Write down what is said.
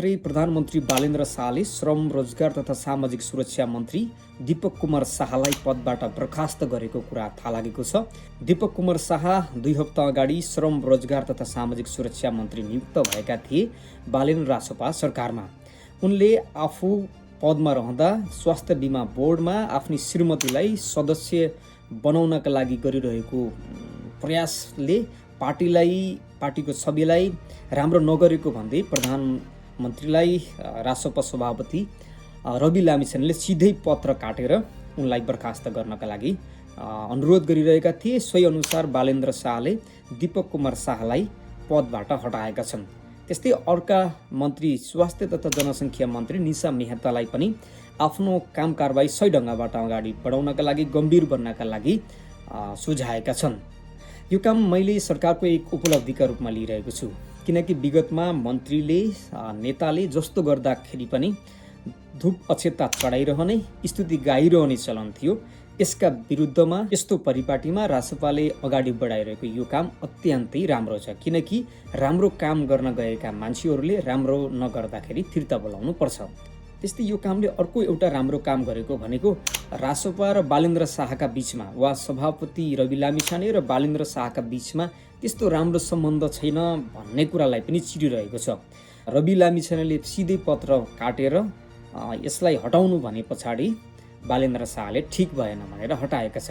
प्रधानमन्त्री बालेन्द्र शाहले श्रम रोजगार तथा सामाजिक सुरक्षा मन्त्री दीपक कुमार शाहलाई पदबाट बर्खास्त गरेको कुरा थाहा लागेको छ। दीपक कुमार शाह 2 हप्ता अगाडि श्रम रोजगार तथा सामाजिक सुरक्षा मन्त्री नियुक्त भएका थिए बालेन्द्र रासोपा सरकारमा। उनले आफू पदमा रहँदा स्वास्थ्य बिमा बोर्डमा आफ्नी श्रीमतीलाई सदस्य बनाउनका लागि गरिरहेको प्रयासले पार्टीको छविलाई राम्रो नगरेको भन्दै प्रधानमन्त्रीलाई रासोपा सभापति रवि लामिछानेले सिधै पत्र काटेर उनलाई बर्खास्त गर्नका लागि अनुरोध गरिरहेका थिए। सोही अनुसार बालेन्द्र शाहले दीपक कुमार शाहलाई पदबाट हटाएका छन्। त्यस्तै अर्का मन्त्री स्वास्थ्य तथा जनसङ्ख्या मन्त्री निशा मेहतालाई पनि आफ्नो काम कारबाही सही ढङ्गबाट अगाडि बढाउनका लागि गम्भीर बन्नका लागि सुझाएका छन्। यो काम मैले सरकारको एक उपलब्धिका रूपमा लिइरहेको छु, किनकि विगतमा मन्त्रीले नेताले जस्तो गर्दाखेरि पनि धूप अक्षता चढाइरहने, स्तुति गाइरहने चलन थियो। यसका विरुद्धमा यस्तो परिपाटीमा रासोपाले अगाडि बढाइरहेको यो काम अत्यन्तै राम्रो छ, किनकि राम्रो काम गर्न गएका मान्छेहरूले राम्रो नगर्दाखेरि फिर्ता बोलाउनु पर्छ। त्यस्तै यो कामले अर्को एउटा राम्रो काम गरेको भनेको रासोपा र बालेन्द्र शाहका बीचमा वा सभापति रवि लामिछाने र बालेन्द्र शाहका बीचमा त्यस्तो राम्रो सम्बन्ध छैन भन्ने कुरालाई पनि चिरिरहेको छ। रवि लामिछानेले सिधै पत्र काटेर यसलाई हटाउनु भने पछाडि बालेन्द्र शाहले ठिक भएन भनेर हटाएका छन्।